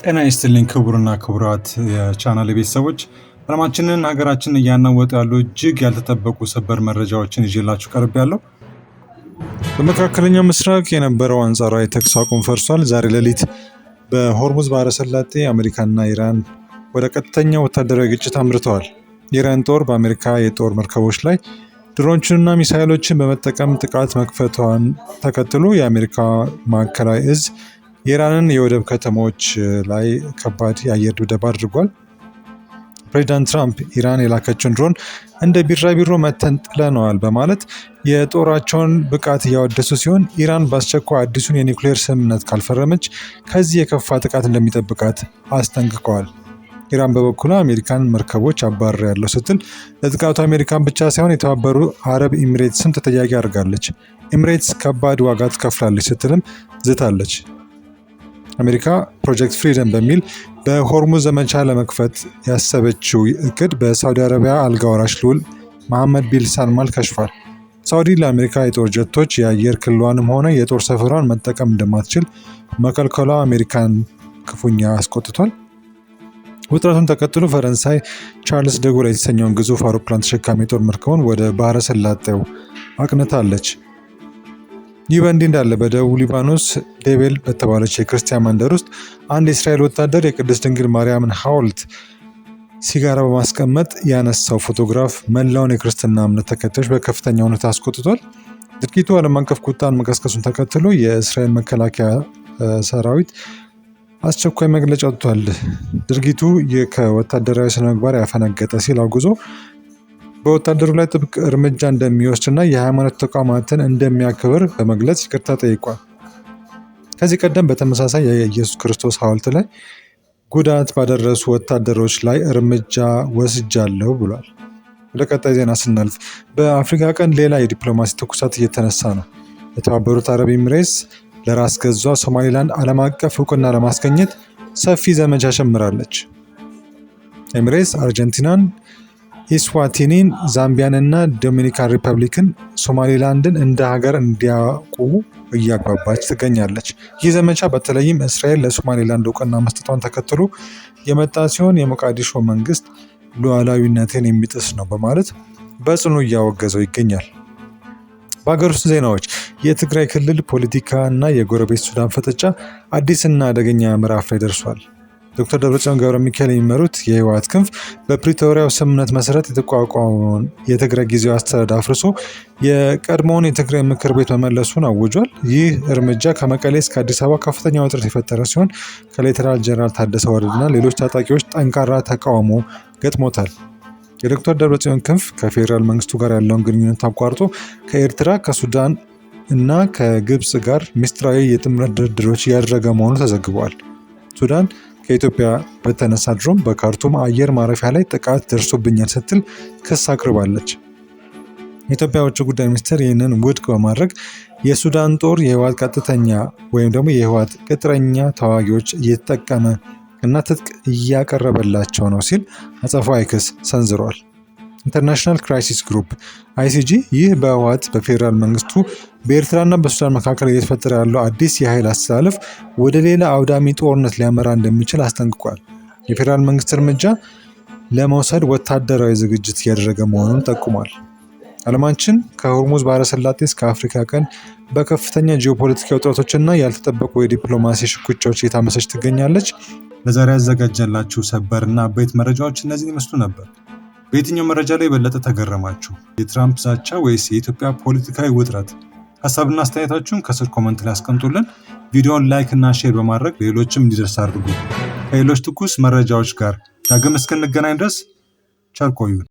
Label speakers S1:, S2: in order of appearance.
S1: ጤና ይስጥልኝ ክቡርና ክቡራት የቻናል ቤተሰቦች፣ ዓለማችንን ሀገራችንን እያናወጡ ያሉ እጅግ ያልተጠበቁ ሰበር መረጃዎችን ይዤላችሁ ቀርቤያለሁ። በመካከለኛው ምስራቅ የነበረው አንጻራዊ ተኩስ አቁም ፈርሷል። ዛሬ ሌሊት በሆርሙዝ ባህረ ሰላጤ አሜሪካና ኢራን ወደ ቀጥተኛ ወታደራዊ ግጭት አምርተዋል። የኢራን ጦር በአሜሪካ የጦር መርከቦች ላይ ድሮኖችንና ሚሳይሎችን በመጠቀም ጥቃት መክፈቷን ተከትሎ የአሜሪካ ማዕከላዊ እዝ የኢራንን የወደብ ከተሞች ላይ ከባድ የአየር ድብደባ አድርጓል። ፕሬዚዳንት ትራምፕ ኢራን የላከችውን ድሮን እንደ ቢራቢሮ መተን ጥለነዋል በማለት የጦራቸውን ብቃት እያወደሱ ሲሆን፣ ኢራን በአስቸኳይ አዲሱን የኒውክሌር ስምምነት ካልፈረመች ከዚህ የከፋ ጥቃት እንደሚጠብቃት አስጠንቅቀዋል። ኢራን በበኩሏ አሜሪካን መርከቦች አባርሬያለሁ ስትል ለጥቃቱ አሜሪካን ብቻ ሳይሆን የተባበሩ አረብ ኤሚሬትስን ተጠያቂ አድርጋለች። ኤሚሬትስ ከባድ ዋጋ ትከፍላለች ስትልም ዝታለች። አሜሪካ Project Freedom በሚል በሆርሙዝ ዘመቻ ለመክፈት ያሰበችው እቅድ በሳውዲ አረቢያ አልጋ ወራሽ ልዑል መሐመድ ቢን ሳልማን ከሽፏል። ሳውዲ ለአሜሪካ የጦር ጀቶች የአየር ክልሏንም ሆነ የጦር ሰፈሯን መጠቀም እንደማትችል መከልከሏ አሜሪካን ክፉኛ አስቆጥቷል። ውጥረቱን ተከትሎ ፈረንሳይ ቻርልስ ደጎል የተሰኘውን ግዙፍ አውሮፕላን ተሸካሚ የጦር መርከቡን ወደ ባህረ ሰላጤው አቅንታለች። ይህ በእንዲህ እንዳለ በደቡብ ሊባኖስ ዴቤል በተባለች የክርስቲያን መንደር ውስጥ አንድ የእስራኤል ወታደር የቅድስት ድንግል ማርያምን ሐውልት ሲጋራ በማስቀመጥ ያነሳው ፎቶግራፍ መላውን የክርስትና እምነት ተከታዮች በከፍተኛ ሁኔታ አስቆጥቷል። ድርጊቱ ዓለም አቀፍ ቁጣን መቀስቀሱን ተከትሎ የእስራኤል መከላከያ ሰራዊት አስቸኳይ መግለጫ ወጥቷል። ድርጊቱ ከወታደራዊ ስነምግባር ያፈነገጠ ሲል አውግዞ በወታደሩ ላይ ጥብቅ እርምጃ እንደሚወስድና የሃይማኖት ተቋማትን እንደሚያከብር በመግለጽ ይቅርታ ጠይቋል። ከዚህ ቀደም በተመሳሳይ የኢየሱስ ክርስቶስ ሐውልት ላይ ጉዳት ባደረሱ ወታደሮች ላይ እርምጃ ወስጃለሁ ብሏል። ወደ ቀጣይ ዜና ስናልፍ በአፍሪካ ቀንድ ሌላ የዲፕሎማሲ ትኩሳት እየተነሳ ነው። የተባበሩት አረብ ኤሚሬትስ ለራስ ገዟ ሶማሊላንድ ዓለም አቀፍ እውቅና ለማስገኘት ሰፊ ዘመቻ ጀምራለች። ኤሚሬትስ አርጀንቲናን፣ ኢስዋቲኒን፣ ዛምቢያን እና ዶሚኒካን ሪፐብሊክን ሶማሊላንድን እንደ ሀገር እንዲያውቁ እያግባባች ትገኛለች። ይህ ዘመቻ በተለይም እስራኤል ለሶማሊላንድ እውቅና መስጠቷን ተከትሎ የመጣ ሲሆን፣ የሞቃዲሾ መንግስት ሉዓላዊነትን የሚጥስ ነው በማለት በጽኑ እያወገዘው ይገኛል። በሀገር ውስጥ ዜናዎች የትግራይ ክልል ፖለቲካ እና የጎረቤት ሱዳን ፍጥጫ አዲስና አደገኛ ምዕራፍ ላይ ደርሷል። ዶክተር ደብረጽዮን ገብረ ሚካኤል የሚመሩት የህወሓት ክንፍ በፕሪቶሪያው ስምምነት መሰረት የተቋቋመውን የትግራይ ጊዜያዊ አስተዳደር አፍርሶ የቀድሞውን የትግራይ ምክር ቤት መመለሱን አውጇል። ይህ እርምጃ ከመቀሌ እስከ አዲስ አበባ ከፍተኛ ውጥረት የፈጠረ ሲሆን፣ ከሌተናል ጀነራል ታደሰ ወረደና ሌሎች ታጣቂዎች ጠንካራ ተቃውሞ ገጥሞታል። የዶክተር ደብረጽዮን ክንፍ ከፌዴራል መንግስቱ ጋር ያለውን ግንኙነት አቋርጦ ከኤርትራ፣ ከሱዳን እና ከግብፅ ጋር ምስጢራዊ የጥምረት ድርድሮች እያደረገ መሆኑ ተዘግቧል። ሱዳን ከኢትዮጵያ በተነሳ ድሮን በካርቱም አየር ማረፊያ ላይ ጥቃት ደርሶብኛል ስትል ክስ አቅርባለች። የኢትዮጵያ ውጭ ጉዳይ ሚኒስቴር ይህንን ውድቅ በማድረግ የሱዳን ጦር የህወሓት ቀጥተኛ ወይም ደግሞ የህወሓት ቅጥረኛ ተዋጊዎች እየተጠቀመ እና ትጥቅ እያቀረበላቸው ነው ሲል አጸፋዊ ክስ ሰንዝሯል። International Crisis Group ICG ይህ በህወሓት፣ በፌዴራል መንግስቱ፣ በኤርትራና በሱዳን መካከል እየተፈጠረ ያለው አዲስ የኃይል አሰላለፍ ወደ ሌላ አውዳሚ ጦርነት ሊያመራ እንደሚችል አስጠንቅቋል። የፌዴራል መንግስት እርምጃ ለመውሰድ ወታደራዊ ዝግጅት እያደረገ መሆኑን ጠቁሟል። ዓለማችን ከሆርሙዝ ባህረ ሰላጤ እስከ አፍሪካ ቀንድ በከፍተኛ ጂኦፖለቲካዊ ውጥረቶችና ያልተጠበቁ የዲፕሎማሲ ሽኩቻዎች እየታመሰች ትገኛለች። ለዛሬ ያዘጋጀላችሁ ሰበርና አበይት መረጃዎች እነዚህን ይመስሉ ነበር። በየትኛው መረጃ ላይ የበለጠ ተገረማችሁ? የትራምፕ ዛቻ ወይስ የኢትዮጵያ ፖለቲካዊ ውጥረት? ሀሳብና አስተያየታችሁን ከስር comment ላይ አስቀምጡልን። ቪዲዮውን like እና share በማድረግ ሌሎችም እንዲደርስ አድርጉ። ከሌሎች ትኩስ መረጃዎች ጋር ዳግም እስክንገናኝ ድረስ ቸር ቆዩን።